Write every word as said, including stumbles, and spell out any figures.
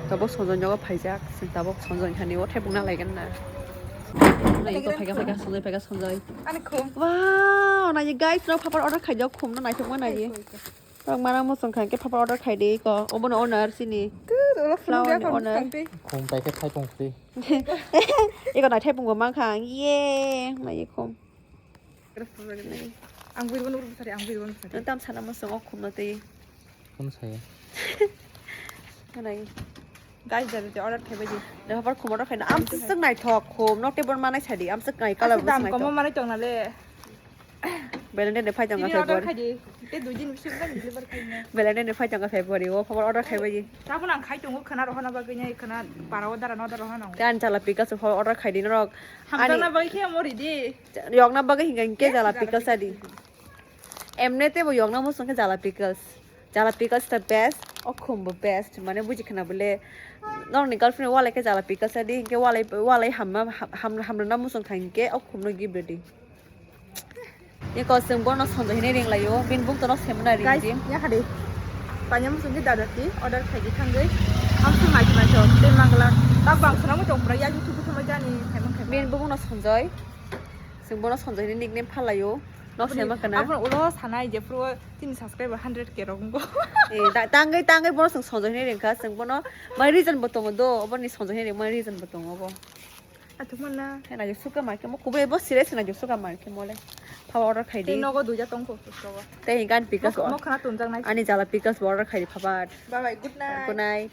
Tabok Sanjoy nogo phaijak, chwng tabok Sanjoy hani o thepung na laigan na. Nai ko phaika phaika Sanjoy phaika Sanjoy. Ani khum. Wow, nai guys, no papar order khaijak khum no naithok ma nai. Rok mana mosong khan ke papar order khai de ko. Obono owner sini. Tu oro flower ni owner. Khum paikhe thaipung free. Eko nai thaipung bo mankha. Ye, nai khum. Ang bui bono uru sari, ang bui bono sari. Tam sana mosong o khum no tei. Khum saya. Nai. Guys, jare je order khaibai di. Nai papar khum order khaina. Am sik naithok khum. Nok tei bon manai sadi. Am sik nai color. Dam komo manai tong nale. Valentine Day phai tongkha February. Valentine Day phai tongkha February o, phobor order khaibai di. Tabuk ang khai tongo khwna rohorna bagwi nai khwna para o dara no dara rohorna. Te ani jala pickles phobor order khaidi norok. Hamjakna bagwi khe mori di. Yokna bagwi hinga hinke jala pickles adi. Emne te bo yokna mosong khe jala pickles. Jala pickles the best, o khum bo best. Mane buji khwna bole norokni girlfriend walai khe jala pickles adi hinke walai walai hamna ham hamna mosong kha hinke o khum no gift redi. Eko chwng bono Sanjoy hinwi ring laio, bini bumung tono semna ring. Guys, ring. Ya hade. Panya musung ki dada ti order khai di thangwi. Ang sung nai nai to, te mangla. Tak bang sana mo tong pra ya YouTube sama jani, khai mang khai. Bini bumung no Sanjoy. Chwng bono Sanjoy hinwi nickname phalaio. Nok sema kana. Aboni ulo sanai je pro tini subscriber hundred K rok ngo. Eh, ta-, tangwi tangwi bono chwng Sanjoy hinwi ring kha, chwng bono mai reason bo tongo do, oboni Sanjoy hinwi mai reason bo tongo bo. Athuk manna. Hena je suka mar khe mo kubui bo serious hena je suka mar khe mo le. Phawa order khai di. Tei nogo duija tong kho suka. Tei hinkan pikas. Mo khana tunjak nai. Ani jala pikas bo order khai di phabat. Bye bye, good night. Good night.